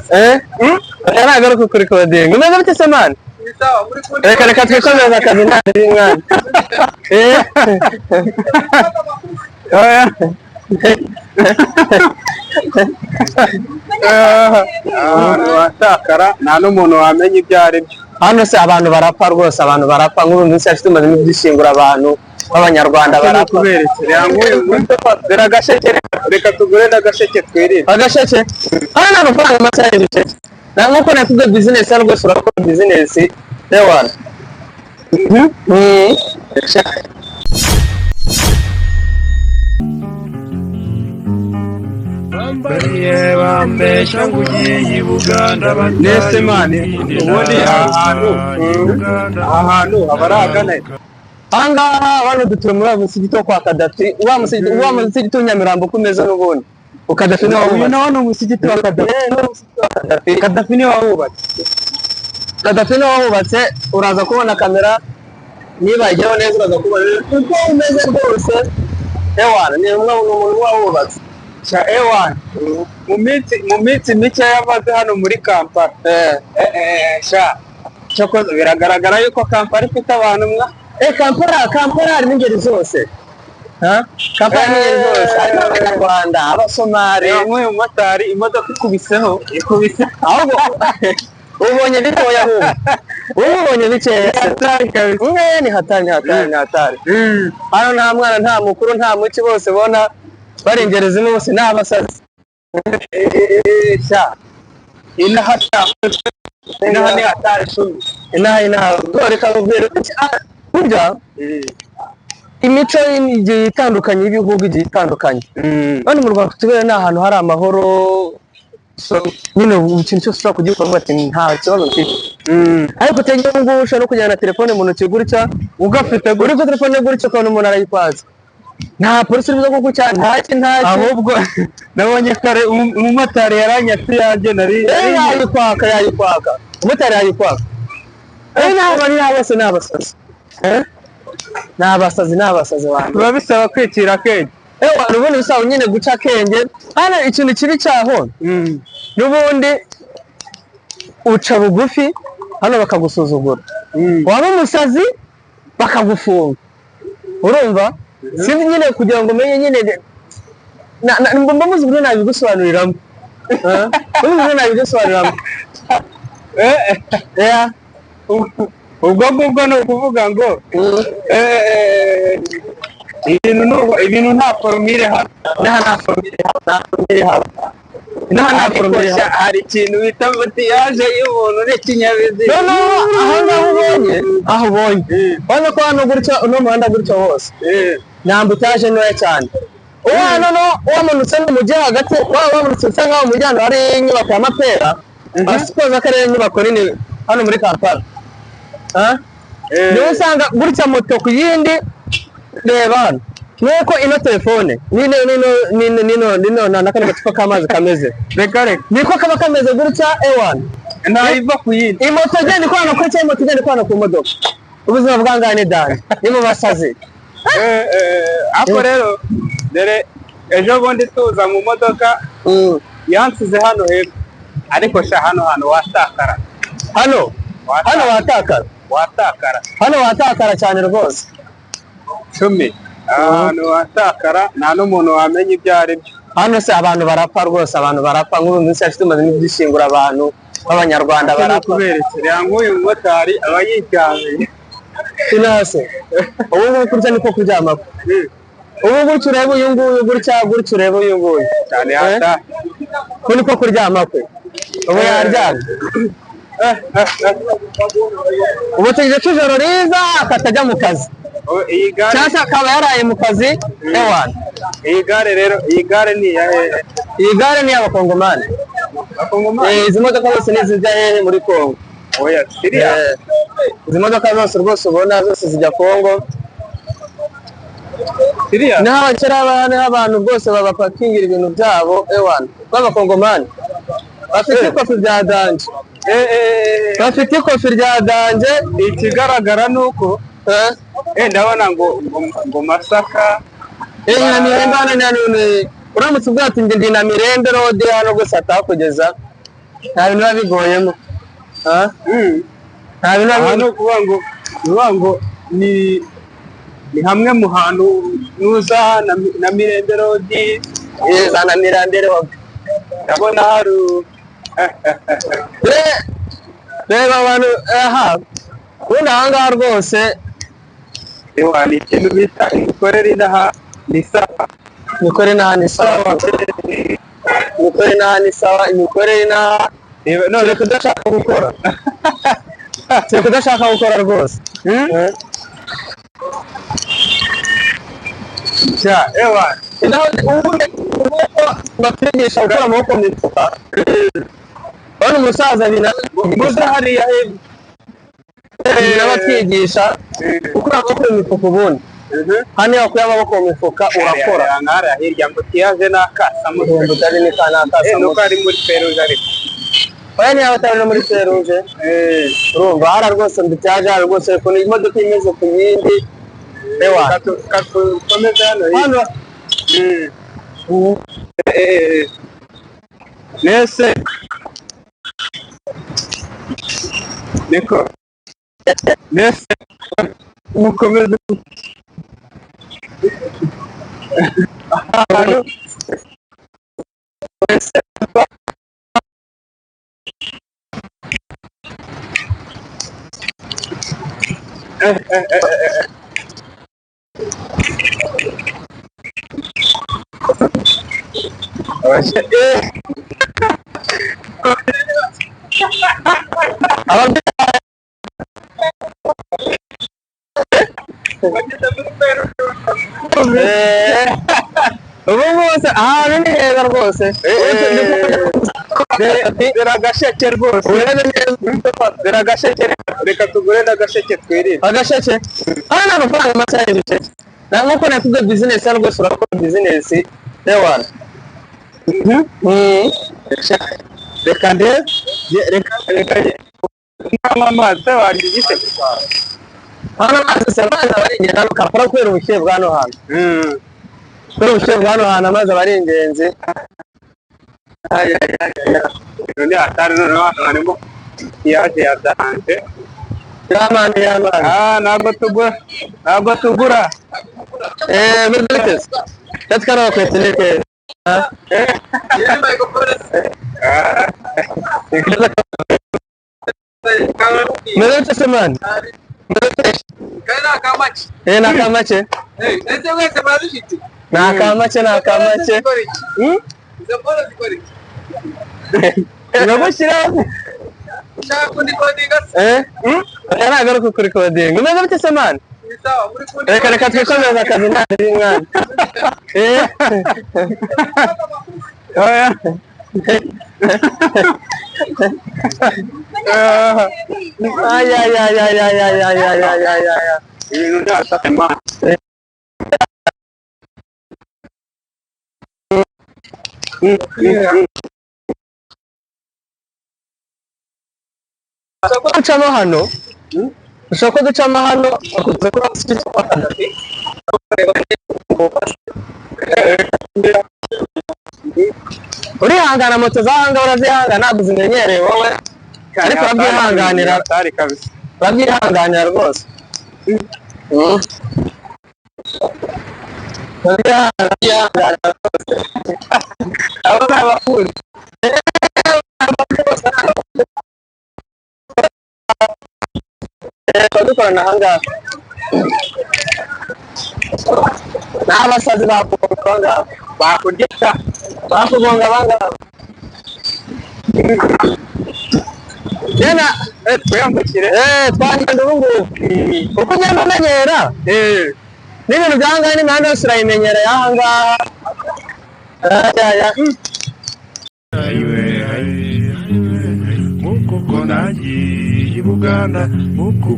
Eh, oya, ntabwo ari ukukurikodinga. Umeze bite se, man? Reka, reka twikomeze akazi, nta mwana. Eh. Oya. Ahantu watakara, nta n'umuntu wamenya ibyo ari byo. Hano se abantu barapfa rwose, abantu barapfa. Nk'ubu minsi yashize tumaze iminsi dushyingura abantu b'Abanyarwanda barapfa. Kubera iki? Reba nk'uyu, dore agasheke, reka tugure n'agasheke twirinde. Agasheke hano ni amafaranga make y'ibisheke. Nta nk'uko nakuze business hano rwose, urakora business ewana. Bambariye bambesha ngo ugiye i Buganda. Nese man, ubundi aha hantu haba ari ahagana he? Ahangaha hano dutuye muri wa musigiti wo kwa Kadafi, wa musigiti w'Inyamirambo ku meza n'ubundi Kadafi niwe Uyu wawubatse. Nawo ni umusigiti wa Kadafi? Eh, ni umusigiti wa Kadafi. Kadafi niwe wawubatse? Kadafi niwe wawubatse. Uraza kubona kamera niba ijyaho neza, uraza kubona uko umeze rwose. Ewana, ni umwe, ni umuntu wawubatse. Sha ewan, mu minsi mike yamaze hano muri Kampala, sha cyokoze biragaragara yuko Kampala ifite abantu mwa. Eh, Kampala harimo ingeri zose. Ha? Kampala harimo ingeri zose. Harimo Abanyarwanda, Abasomali. Reba nk'uyu mumotari, imodoka ikubiseho, ikubise. Ahubwo ubonye bitoya, ahubwo ubu ubonye bikeya. Hatari kabisa. Mwe ni hatari, ni hatari, ni hatari. Hano nta mwana, nta mukuru, nta muki, bose ubona bari ingeri zimwe, bose ni abasazi. Sha inaha, sha inaha ni hatari cumi. Inaha reka nkubwire, burya imico igiye itandukanye y'ibihugu igiye itandukanye. Hano mu Rwanda tubere ni ahantu hari amahoro. So, nyine ubu ikintu cyose ushobora kugikora uvuga ati nta kibazo mfite, ariko utegeye ubu ngubu ushobora no kujyana na telefone mu ntoki gutya, Ugafite uri kuri telefone gutya, ukabona umuntu arayikwaza, nta polisi uri buze kugucyaha, ntaki ntaki. Ahubwo nabonye kare umumotari yaranyatse iyanjye nari Eh, yayikwaka, yayikwaka, umumotari yayikwaka. Eh, ntabwo ni bose ni abasazi. Eh, ni abasazi, ni abasazi bantu. Biba bisaba kwicira akenge. Eh, ubundi bisaba nyine guca akenge. Hano ikintu kibi cyaho, n'ubundi uca bugufi hano bakagusuzugura, waba umusazi bakagufunga. Urumva, sinzi nyine kugira ngo umenye nyine mba muzi uburyo nabigusobanuriramo. Eh? Muzi uburyo nabigusobanuriramo. Yeah. Ubwo ngubwo ni ukuvuga ngo ibintu nta formule hano. Inaha nta formule haba, nta formule haba. Inaha nta formule haba. Hari ikintu bita embouteillage y'umuntu n'ikinyabiziga. No, aho ngaho ubonye, aho ubonye, urabona ko hano gutya, uno muhanda gutya wose ni embouteillage ntoya cyane. Uwo hano no wamanutse mu mujyi hagati, waba wamanutse usa nkaho mu mujyi hano hari inyubako ya Mapera, asupoza ko ari inyubako nini hano muri Kampala. Ha? Niho usanga gutya moto ku yindi. Reba hano, nuko ino telefone nino nino nino nino nino na kano gacupa k'amazi kameze, Reka reka. niko kaba kameze gutya ewana. Ntayiva ku yindi. Imoto igenda ikorana kuri cyangwa moto igenda ikorana ku modoka. Ubuzima bwangahe ni dani, ni mu basazi. Ako rero dore ejo bundi tuza mu modoka yansize hano hepfo, ariko sha hano hantu watakara. Hano hano watakara. Watakara. Hano watakara cyane rwose. Cumi, ahantu watakara, nta n'umuntu wamenya ibyo ari byo. Hano se abantu barapfa rwose, abantu barapfa. Nk'ubu minsi yashize tumaze iminsi dushyingura abantu b'Abanyarwanda barapfa. Kubera iki? Reba nk'uyu mumotari aba yiryamiye. Inaha se ubu ngubu kurya niko kuryama kwe. Ubu gutya ureba uyu nguyu, gutya gutya ureba uyu nguyu. Cyane. Eh? Hatari. Ko niko kuryama kwe, ubu yaryamye. Ubu tegereje ko ijoro riza akatajya mu kazi. Oh, iyi gare Cyangwa se akaba yaraye mu kazi ewana. Iyi gare rero, iyi gare ni iya hehe? Iyi gare ni iy'Abakongomani. Abakongomani? Eh, izi modoka zose ni izijya hehe? Muri Kongo. Oya, siriya. Eh, izi modoka zose rwose ubona zose zijya Kongo. Siriya. Niho abakera, niho abantu rwose babapakingira ibintu byabo ewana b'Abakongomani bafite ikofi rya danger. Bafite ikofi rya danger. Ikigaragara ni uko Eh, ndabona ngo Masaka. Eh, Nyamirembe hano ni Uramutse uvuga ati njye ndi na Mirembe Road hano gusa, atakugeza, nta bintu biba bigoyemo. Ah? Nta bintu biba. Aha ni ukuvuga ngo ni hamwe mu hantu nuza na Mirembe Road. Za na Mirembe Road. Ndabona hari Reba abantu aha, ubundi aha ngaha rwose. Ewa, ni ikintu bita imikorere inaha ni sawa. Imikorere inaha ni sawa, imikorere inaha ni sawa, imikorere inaha. Reba none. Kereka udashaka gukora, kereka udashaka gukora rwose. Eh. Sha, ewa. Naho ubundi uko batwigisha gukura amaboko mu mifuka, urabona umusaza bina Muze hariya hepfo. N'abatwigisha gukura amaboko mu mifuka, ubundi hano iyo wakuye amaboko mu mifuka urakora. Nkariya hirya ngo tiyaje n'akasamutwe. Ibihumbi utari ni Nuko kanaka. ari muri feruje ariko. Oya, niba atari no muri feruje, urumva hara rwose mbitaje hara rwose ukuntu imodoka imeze ku yindi, ewa. Komeza hano hirya. Hano. Nese niko nese mukomeze ahantu. Ababyeyi. Ubu ngubu se ahantu ni heza rwose. Dore agasheke rwose. Urebe neza. Dore agasheke, reka tugure n'agasheke twirinde. Agasheke hano ni amafaranga make y'ibisheke, na nkuko nakubwiye, bizinesi hano rwose urakora bizinesi ewana. Reka ndebe, reka nkanywa amazi se warya igisheke? Hano amazi se, amazi aba ari ingenzi hano Kampala kubera ubushyuhe bwa hano hantu. Kubera ubushyuhe bwa hano hantu amazi aba ari ingenzi. Ay, ay, ay, ay. Ni hatari, noneho hano harimo tiyaje ya danje. Y'amazi, y'amazi. Ah, ntabwo tugura, ntabwo tugura. Meze bite se? That's kind of a ni keza. Meze bite se man? Meze bite? Ni akamake. Ni akamake, ni akamake. Hmm? Uragushyiraho? Eh? Hmm? Oya, ntabwo ari ukurikodinga. Umeze bite se man? Reka reka twikomeze akazi, nta mwana. Eh? Oya. Ay, ay, ay, ay, ay, ay, ay, ay, ay, ay, ay. Ibintu ni hatari man. Ushobora ko ducamo hano, ushobora ko ducamo hano, bakunze kuba bafite. Urihangana, moto z'ahanga urazihangana, ntabwo zimenyereye wowe, ariko urabyihanganira. Hatari kabisa. Urabyihanganira rwose. Urabyihanganira rwose. Abo ni abafundi. Tuba dukorana ahangaha ni abasazi bakugonga abangaha. Bakurya. Bakugonga abangaha Yena, Twiyambukire. Twagenda ubu ngubu uko ugenda umenyera n'ibintu by'ahangaha n'imihanda yose urayimenyera y'ahangaha. Ay, ay, ay. Ayiwe, ayiwe, nk'uko nagiye i Buganda, nk'uko